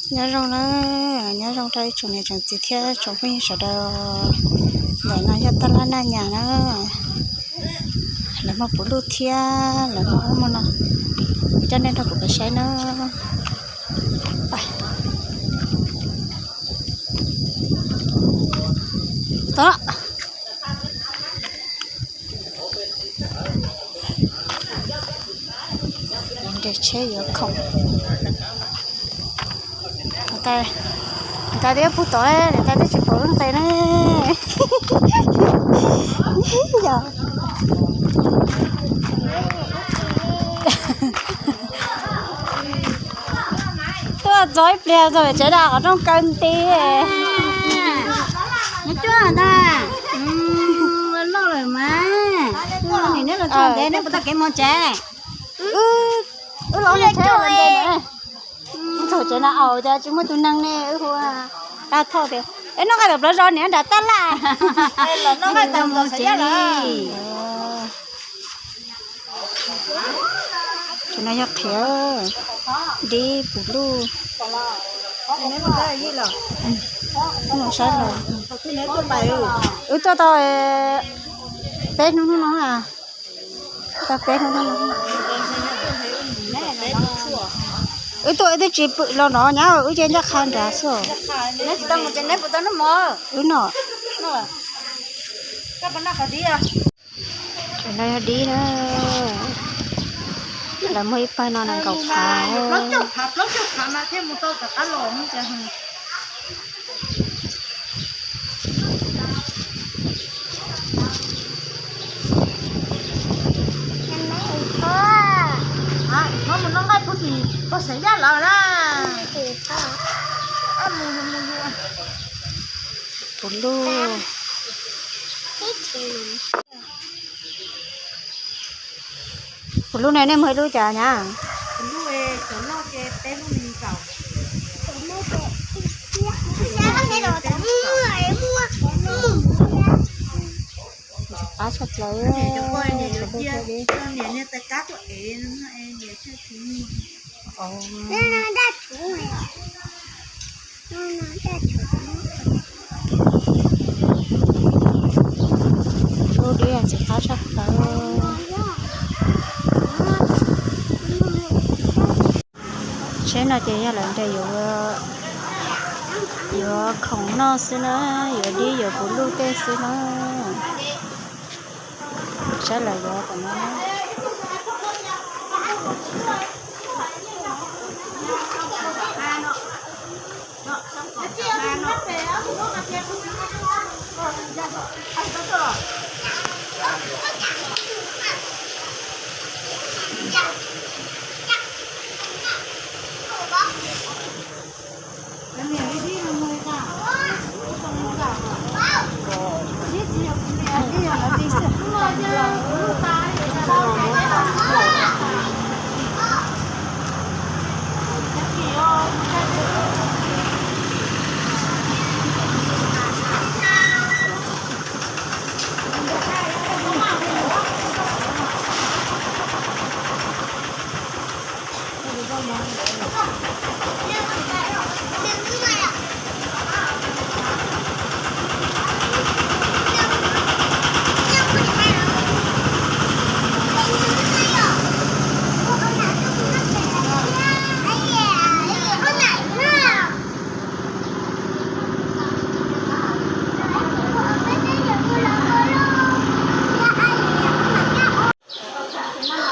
Nyob zoo na, nyob zoo rau ib tsoom niam tsoom txiv thiab tsoom phooj ywg sawv daws. Ntawm no yog taj laj Naj Nyas na, lawv muaj puv luj thiab lawv muaj ub muaj no, coj nej nrog kuv pais saib na. Tod, nres tsheb yuav khoom. Niam tais twb pug tod, niam tais twb tsis pom wb nqes ne. Yog tuaj txog ib pliag txog tsev na, qhov rooj kaw nti. Nyob cuaj ntag, loj lawm mas. Nim neb los txog ntev neb puas tau kev mus tsev? Wb los tsev, txog tsev na, au cas tsis muaj tus neeg ne, wb hu tag thoj tias, es noj nqaij tom plawv zos niam nram taj laj. Noj nqaij tau mus tsev li. Tus no yog qhiav, dib puv luj. Saib los, wb tuaj tau peb hnub hnub no, tau peb hnub hnub no. Wb tuaj wb twb tsis pw los no nyab, wb cia ncaj qha nrad xwb. Wb no, no yog dib na. Lawv muag ib pawg no nees nkaum phav. Puv luj. Puv luj ne, nej muag ib lub cas nyab? Qab tshaj plaws. Lub dib ntxim qab tshaj plaws. Tsheb no ces yog lawv nres yuav, yuav khoom noj xwb na, yuav dib yuav puv luj tej xwb na. Saib lawv yuav tom no.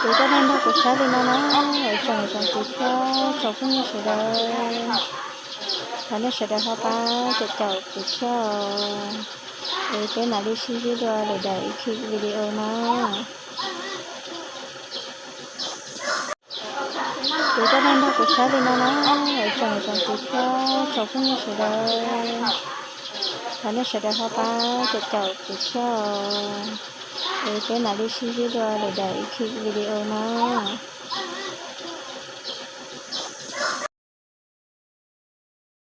Kuv coj nej nrog kuv saib li no na, tsoom tsoom kuv thiab tsoom phooj ywg sawv daws, thov nej sawv daws ho pab caum caum kuv thiab, es peb mam li sib ntsib dua lwm daim video no. Kuv coj nej nrog kuv saib li no na, tsoom tsoom kuv thiab tsoom phooj ywg sawv daws, thov nej sawv daws ho pab caum caum kuv thiab, es peb mam li sib ntsib dua lwm daim video no.